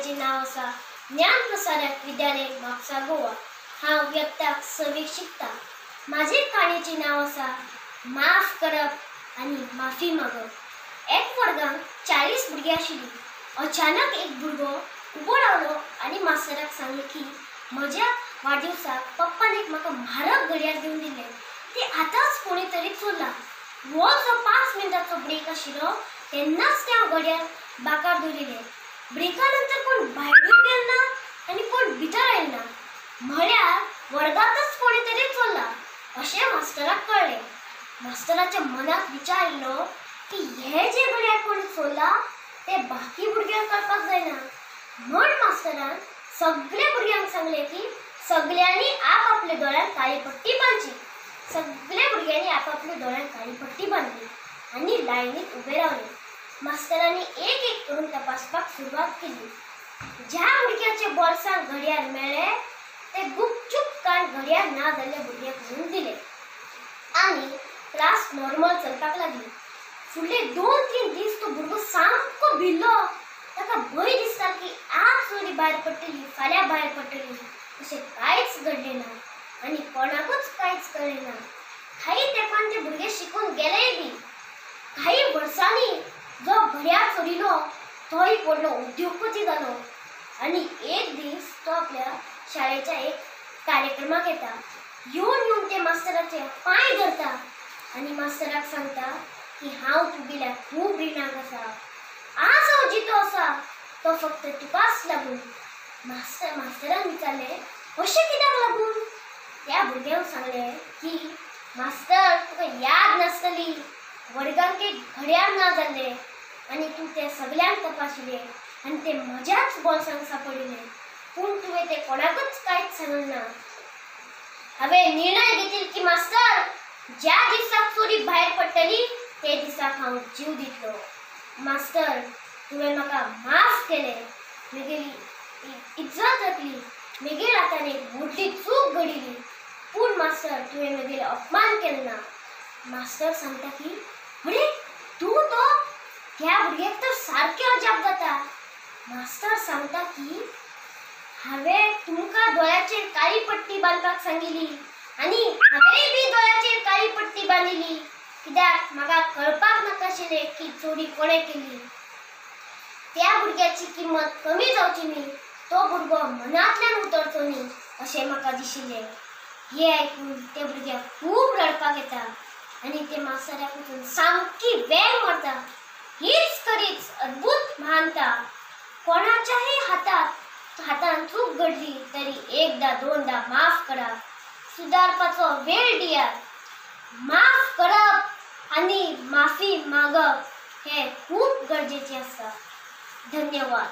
शाळेचें नांव आसा ज्ञान प्रसारक विद्यालय म्हापसा गोवा। हांव यत्ता सवेक शिकता। म्हाजे काणयेचें नांव आसा माफ करप आनी माफी मागप। एक वर्गांत 40 भुरगीं आशिल्लीं। अचानक एक भुरगो उबो रावलो आनी मास्तराक सांगलें की म्हज्या वाडदिवसाक पप्पान एक म्हाका म्हारग घडयाळ दिवन दिलें, ती आतांच कोणी तरी चोरला। हो जो 5 मिनटांचो ब्रेक आशिल्लो तेन्नाच तें हांव घडयाळ बाकार दवरिल्लें। ब्रेका नंतर कोण भायरूय गेल ना आनी कोण भितर आयल ना, म्हळ्यार वर्गांतच कोणी तरी चोरला अशें मास्तराक कळ्ळें। मास्तराच्या मनांत विचार आयलो की हें जें घडयाळ कोणी चोरला तें बाकी भुरग्यांक कळपाक जायना, म्हण मास्तरान सगळे भुरग्यांक सांगलें की सगळ्यांनी आपआपल्या दोळ्यांक काळी पट्टी बांदची। सगळे भुरग्यांनी आपआपल्या दोळ्यांक काळी पट्टी बांदली आनी लायनीत उबे रावले। मास्तरांनी एक एक करून तपासपाक सुरवात केली। ज्या भुरग्याच्या बोल्सांत घडयाळ मेळ्ळें ते गुपचूप कान घडयाळ ना जाल्ल्या भुरग्याक व्हरून दिले आनी क्लास नॉर्मल चलपाक लागली। फुडले 2-3 दीस तो भुरगो सामको भिल्लो। ताका भंय दिसता की आज चोरी भायर पडटली, फाल्यां भायर पडटली। अशें कांयच घडलें ना आनी कोणाकूच कांयच कळ्ळें ना। काही तेंपान ते भुरगे शिकून गेलेय बी। काही वर्सांनी जो घडयाळ चोरिलो तोय व्हडलो उद्योगपती जालो आनी एक दीस तो आपल्या शाळेच्या एक कार्यक्रमाक येता। येवन येवन ते मास्तराचे पांय धरता आनी मास्तराक सांगता की हांव तुगेल्या खूब रिणाक आसा, आज हांव जितो आसा तो फक्त तुकाच लागून। मास्तरान विचारलें अशें कित्याक लागून? त्या भुरग्यांक सांगलें की मास्तर तुका याद नासतली, वर्गांत एक घडयाळ ना जाल्लें आनी तूं तें सगल्यांक तपाशिल्लें आनी तें म्हज्याच बोल्सांत सांपडिल्लें, पूण तुवें तें कोणाकूच कांयच सांगलें ना। हांवें निर्णय घेतिल्लो की मास्तर ज्या दिसाक चोरी भायर पडटली ते दिसाक हांव जीव दितलो। मास्तर तुवें म्हाका माफ केलें, म्हगेली इज्जत राखली, म्हगेल्या हातान एक व्हडली चूक घडिल्ली, पूण मास्तर तुवें म्हगेलें अपमान केलो ना। मास्तर सांगता की अरे तूं तो त्या भुरग्याक तर सारकें अजाप जाता। मास्तर सांगता की हांवें तुमकां दोळ्याचेर काळी पट्टी बांदपाक सांगिल्ली आनी हांवेंय बी दोळ्याचेर काळी पट्टी बांदिल्ली, कित्याक म्हाका कळपाक नाका आशिल्लें की चोरी कोणें केली। त्या भुरग्याची किंमत कमी जावची न्ही, तो भुरगो मनांतल्यान उतरचो न्ही अशें म्हाका दिशिल्लें। हें आयकून त्या भुरग्याक खूब रडपाक येता आनी ते मास्तराक वचून सामकी वेंग मारता। हीच खरीच अद्भुत महानता। कोणाच्याही हातान चूक घडली तरी एकदा दोनदा माफ करा, सुदारपाचो वेळ दियात। माफ करप आनी माफी मागप हें खूब गरजेचें आसा। धन्यवाद।